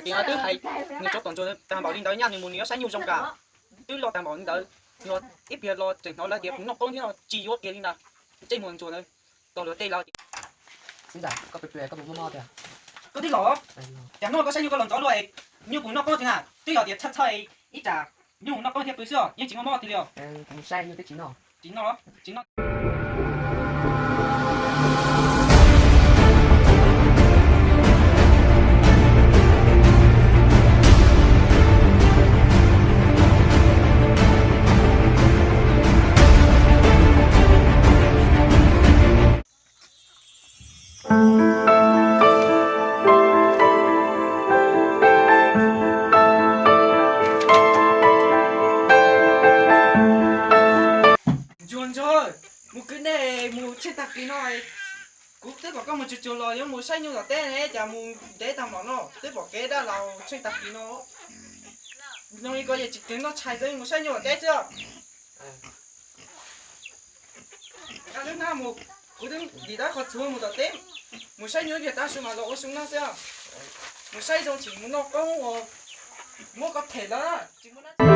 Tias twb hais nws tsov tom ntsuag tag npaum li ntawd nyaj nws mus nws yuav saib nyuj zoo kam. Twb los tag npaum li ntawd, yog ib pliag los tseem hnov lawv tias kuv noj qoob thiab no tsis yuav kiag li ntag. Ntsej muag ntsuag ntawd, tog luag tej laus tias. Koj tij laug, cas hnub no koj saib nyuj koj los ntxov luaj, nyuj puas noj qoob thiab na? Twb yog tias txhawj txhawj ib tsam nyuj noj qoob thiab pw xwb os, yeej tsis muaj mob tiag li os. Tsis noj, tsis noj. Ntsuag ntsuag, mus kwv dej mus tsheej tag kis no, kuv twb kom koj mus tsuag tsuag los yuav mus saib nyuj tom teb ne, cas mus ntev tag npaum no, twb pom kev dab laug tsheej tag kis no. Zoo li ko yeej tsis kheev noj tshais, txawm mus saib nyuj tom teb xwb. Nqa lub hnab mus, kuv twb ntim tau qhov txhuv mus tom teb, mus saib nyuj ib pliag tav su mas los ua su noj xwb. Mus saib zoo tseem mus noj qoob uas muab koj them lawm, tsis muaj dab tsi.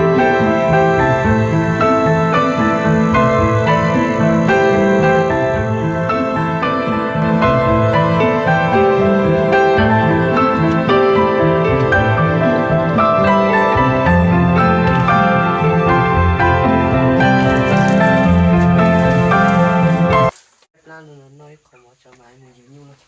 Plab no noj ib qho mov tso mas mus yug nyuj lawm.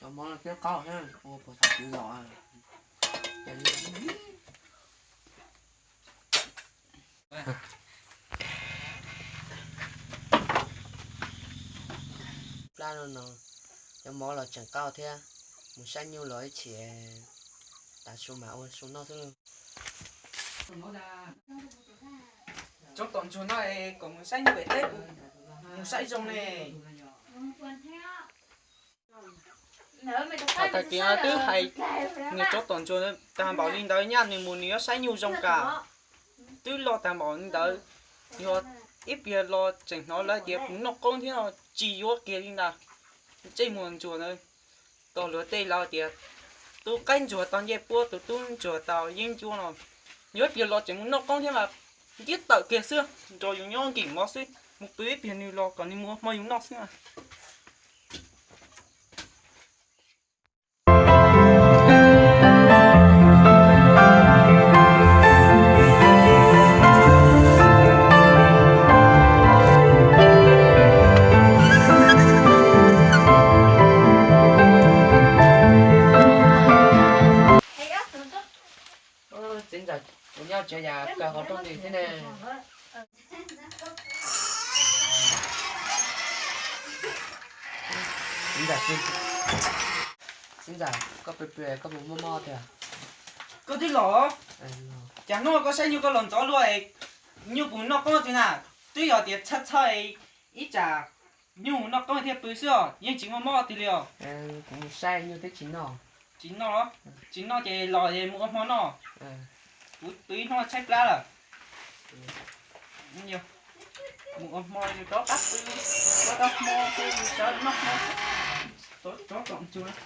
Cov mov no twb qaub thiab, ua puas thaum twg los. Plab no no, cov mov los tseem qaub thiab, mus saib nyuj los ib chim, tav su mas ua su noj xwb. Tsov tom ntsuag no kom mus saib nyuj pem teb, mus saib zoo ne. Thaum tag kis twb hais nws tsov tom ntsuag tag npaum li ntawd nyaj nws mus nws yuav saib nyuj zoo kam. Twb los tag npaum li ntawd, yog ib pliag los tseem hnov lawv tias kuv noj qoob thiab no tsis yuav kiag li ntag. Ntsej muag ntsuag ntawd, tog luag tej laus tias tub qaib ntsuag tau ncej puab, tus tub ntsuag tau yeeb ncuab no. Yog ib pliag los tseem mus noj qoob thiab mas ntiab tawm kiag xwb, nrog yus nyob nkim mov xwb, mus pw ib pliag nws los kom nws mus ua hmo yus noj xwb. Txiv ntxawm, kuv nyob tsev yam kawg hauv rooj nti xwb ne. Txiv ntxawm, txiv ntxawm, koj pw pw koj puas mob mob tiag? Koj twb los, cas hnub no koj saib nyuj koj los ntxov luaj, nyuj puas noj qoob tiag na? Twb yog tias txhawj txhawj ib tsam nyuj noj qoob thiaj pw xwb os, yeej tsis muaj mob tiag li os. Kuv mus saib nyuj twb tsis noj. Tsis noj, tsis noj ces los mus ua hmo noj. Kuv pw ib hnub tshaib plab lawm. Mus ua hmo rov qab pw, rov qab hmo, rov noj hmo. Tsov tom ntsuag.